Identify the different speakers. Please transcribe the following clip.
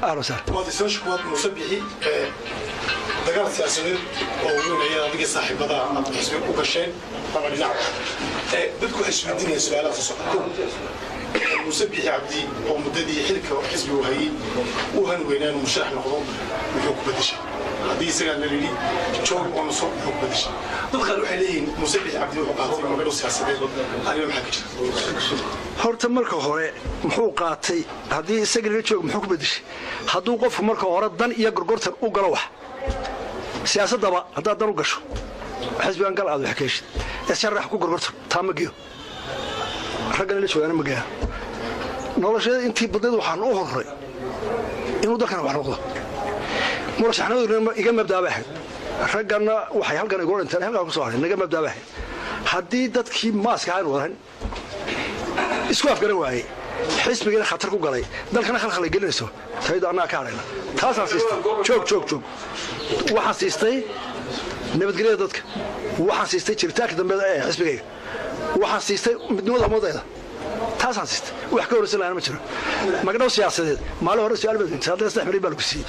Speaker 1: Ahlan wasahlan.
Speaker 2: Waad isoo shukuwaad Muuse Bixi, dagaal siyaasadeed oo weyn ayaa adigii saaxiibada aad xisbi u gasheen laba dhinac. Dadku waxay isweydiinayaan su-aalaha soo socda. Kow, Muuse Bixi Cabdi oo muddadii xilka xisbigu hayay u han weynaa inuu musharax noqdo, muxuu ku bedeshay? Haddii isagaa la yidhi joog oo naso, muxuu ku bedeshay? Dad qaar waxay leeyihiin Muuse Bixi Cabdi wuxuu qaatay magdhow siyaasadeed. Arrimo maxaa ka jira?
Speaker 1: Horta marka hore muxuu qaatay? Haddii isaga lala joogo, muxuu ku bedeshay? Hadduu qofku marka hore dan iyo gorgortan u galo wax siyaasaddaba, haddaad dan u gasho xisbigan gal aad wax ka heshid, isharax ku gorgortan, taa ma geyo. Raggana la joogaana ma geeya. Nolosheeda intii badnayd waxaan u horray inuu dalkana wax noqdo. Murashaxnimaduna iga mabdaaba ahayd. Ragganna waxay halkan igula dhinteen, halkaan ku soo haray, naga mabdaaba ahayd. Haddii dadkii maaska aanu wadahan isku afgaran waayey, xisbigana khatar ku galay, dalkana khalkhalay gelinayso, tayadu annaga ka hadhayna. Taasaan siistay. Joog, joog, joog. Waxaan siistay nabadgelyada dadka, waxaan siistay jiritaanka dambe ee xisbigayga, waxaan siistay midnimada ummadayda. Taasaan siistay. Wax ka horreysan lahana ma jiro. Magdhow siyaasadeed maalin hore su-aal baad weydiisay, haddana 3 milyan baa lagu siiyey.